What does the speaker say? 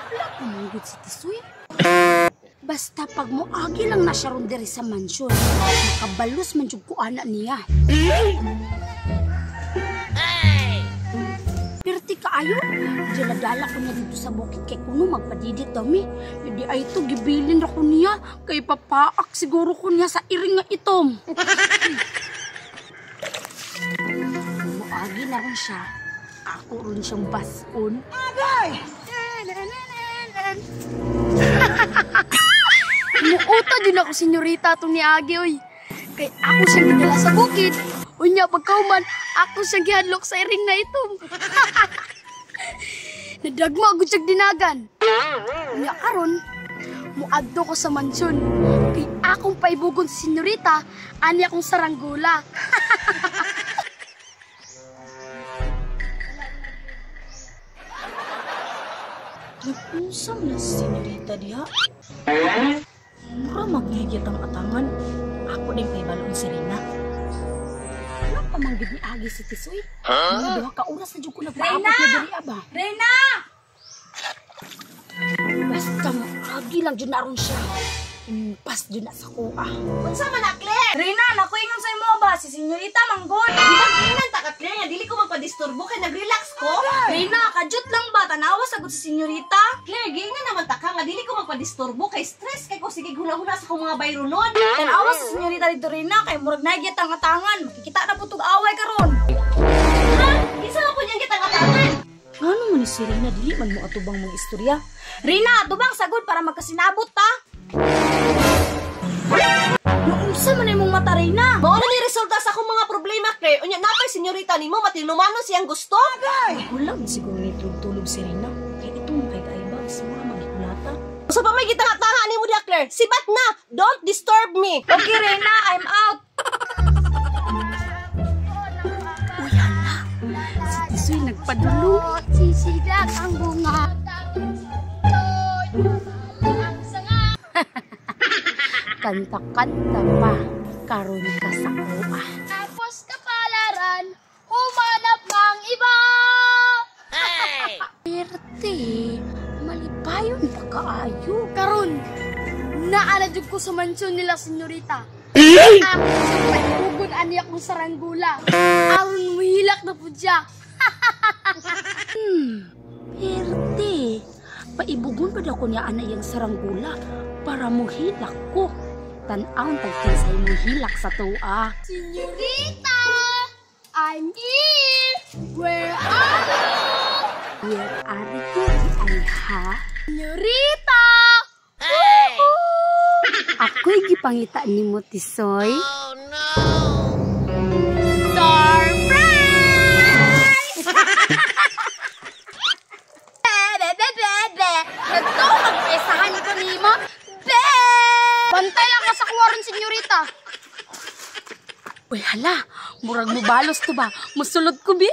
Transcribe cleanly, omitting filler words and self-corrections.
Wala pa man gud si Tisoy. Basta pag moagi lang na siya ron diri sa mansyon, makabalos man jud ko ana niya. Pirti kaayo, dala-dala ko niya dito sa bukid kay kuno magpadidit daw mi. Hindi ay ito, gibilin ra ko niya kay papaak siguro ko niya sa iring nga itom. Moagi na ron siya, ako ron siyang bason. Agay! Muuta din ako, senyorita, atong niagi, oy. Kay ako siyang gidala sa bukid. Unya, pagkauman, ako siyang gihadlok sa iring na itom. Nadagma gud siyang dinagan. Unya karon, muadto ko sa mansyon. Kay akong paibugon si senyorita, ani akong saranggola. Nag-usam na si senyorita diha. Mura magigit ang atangan. Ako din paibalon si Rina. Wala pa manggid ni Agi si Tisoy. Mga duha ka oras na jud ko nagpaabot na diri aba. Reyna! Basta moagi lang jud na ron siya. Impas jud na sa kuha. Unsa man na, Claire? Reyna, naku ingon sa imo ba si senyorita manggol. Di ba ginan ta ka, Claire, nga dili ko magpadisturbo kay nag-relax ko? Reyna, kajut lang ba tanawa sagot si senyorita? Claire, giingnan naman ta ka nga dili ko magpadisturbo kay stress kay ko sige huna-huna sa akong mga bayronon. Tanawa sa senyorita dito, Reyna, kay murag nagyat ang atangan. Makikita na putog away karon. Ha? Kinsa man pud yang gitang-atangan? Ngano man ni si Reyna dili man mo atubang mga istorya? Reyna, atubang sagod para magkasinabot ta. Naunsa man imong mata, Reyna? Mao na ni resulta sa akong mga problema, Claire. Unya napay senyorita nimo matinumano siyang gusto. Wala man siguro ni tulog-tulog si Reyna. Kay itong kay kaibags mga magikulata. Sa pa may gitanga-tanga nimo diha, Claire. Sibat na. Don't disturb me. Okay, Reyna, I'm out. Uy, hala. Si Tisoy nagpadulong. Sisidak ang bunga. Kanta-kanta pa, karon ka sa kuha. Tapos kapalaran, humanap ng iba. Pirti, malipayon pa kaayo. Karon, naana jud ko sa mansyon nila, senyorita. Ako sa paibugon ani akong saranggola. Aron muhilak na pud siya. Pirti, paibugon pa daw ko niya ana iyang saranggola para muhilak ko. Tan-awon tag kinsay muhilak sa tuwa. Senyorita, I'm here. Where are you? Where are you, ay ha? Senyorita! Ako'y gipangita nimo, Tisoy. Oh no! Surprise! Be, be, be, be. Nagtuo magpesahan ko nimo. Be! Bantay lang ka sa kuha ron, senyorita. Uy, hala, murag mubalos to ba? Musulod ko, bi?